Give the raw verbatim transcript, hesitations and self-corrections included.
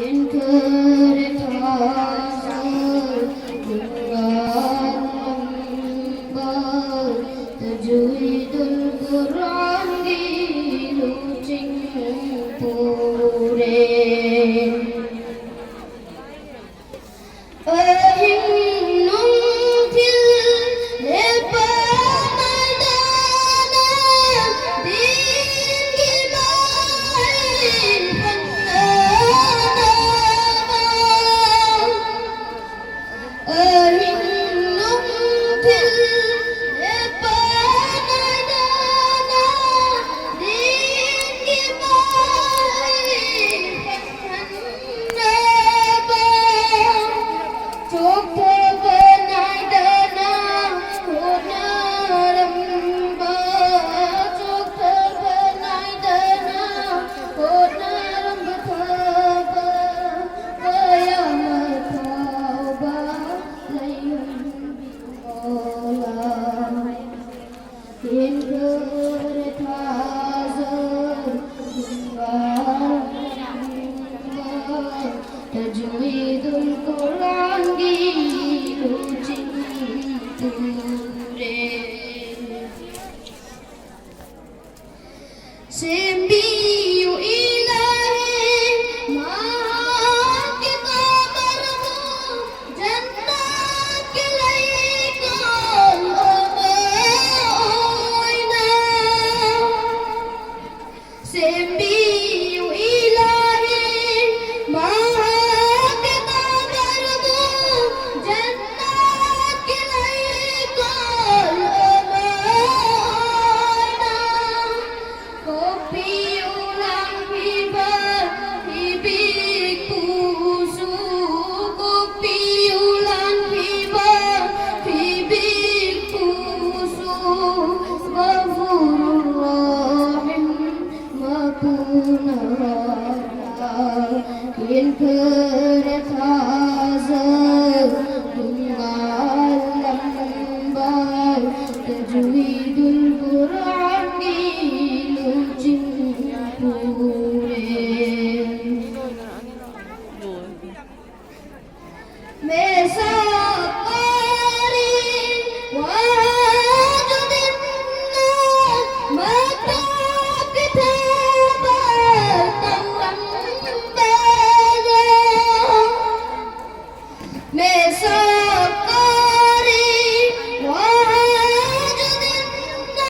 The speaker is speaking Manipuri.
ꯏꯟꯈꯔꯦ ꯊꯥꯖ ꯅꯨꯡꯉꯥꯜꯂꯝꯕ ꯇꯖꯋꯤꯗꯨꯜ ꯀꯨꯔꯥꯟꯒꯤ ꯂꯨꯆꯤꯡ ꯄꯨꯔꯦ꯫ ꯑꯍꯤꯡ ꯅꯨꯡꯊꯤꯜ ꯂꯦꯞꯄ ꯃꯥꯏꯗꯅ ꯗꯤꯟꯒꯤ ꯃꯍꯩ ꯐꯪꯅꯅꯕ꯫ ꯑꯍꯤꯡ ꯅꯨꯡꯊꯤꯜ ꯂꯦꯞꯄ ꯅꯥꯏꯗꯅ ꯗꯤꯟꯒꯤ ꯃꯍꯩ ꯐꯪꯍꯟꯅꯕ ꯆꯣꯛꯊꯕ ꯅꯥꯏꯗꯅ ꯍꯣꯠꯅꯔꯝꯕ, ꯆꯣꯛꯊꯕ ꯅꯥꯏꯗꯅ ꯍꯣꯠꯅꯔꯝꯕ ꯊꯕꯛ ꯀꯌꯥꯃ ꯐꯥꯎꯕ ꯂꯩꯍꯟꯕꯤꯌꯣ ꯑꯜꯂꯥꯍ꯫ ꯍꯦꯟꯈꯔꯦ ꯊꯥꯖ ꯅꯨꯡꯉꯥꯜꯂꯝꯕ ꯇꯖꯋꯤꯗꯨꯜ ꯀꯨꯔꯥꯟꯒꯤ ꯂꯨꯆꯤꯡ ꯄꯨꯔꯦ꯫ ꯁꯦꯝꯕꯤꯌꯨ ꯏꯂꯥꯍꯤ ꯃꯍꯥꯛꯀꯤ ꯀꯕꯔꯕꯨ ꯖꯟꯅꯠꯀꯤ ꯂꯩꯀꯣꯜ ꯑꯃ ꯑꯣꯏꯅ꯫ ꯁꯦꯝꯕꯤꯌꯨ ꯏꯂꯥꯍꯤ ꯃꯍꯥꯛꯀꯤ ꯀꯕꯔꯕꯨ ꯖꯟꯅꯠꯀꯤ ꯂꯩꯀꯣꯜ ꯑꯃ ꯑꯣꯏꯅ꯫ ꯀꯣꯛꯄꯤꯌꯨ ꯂꯥꯡꯕꯤꯕ ꯐꯤꯕꯤꯛꯄꯨꯁꯨ, ꯀꯣꯛꯄꯤꯌꯨ ꯂꯥꯡꯕꯤꯕ ꯐꯤꯕꯤꯛꯄꯨꯁꯨ, ꯒꯐꯨꯔꯨꯔ ꯔꯍꯤꯝ ꯃꯄꯨꯅ ꯏꯟꯈꯔꯦ ꯊꯥ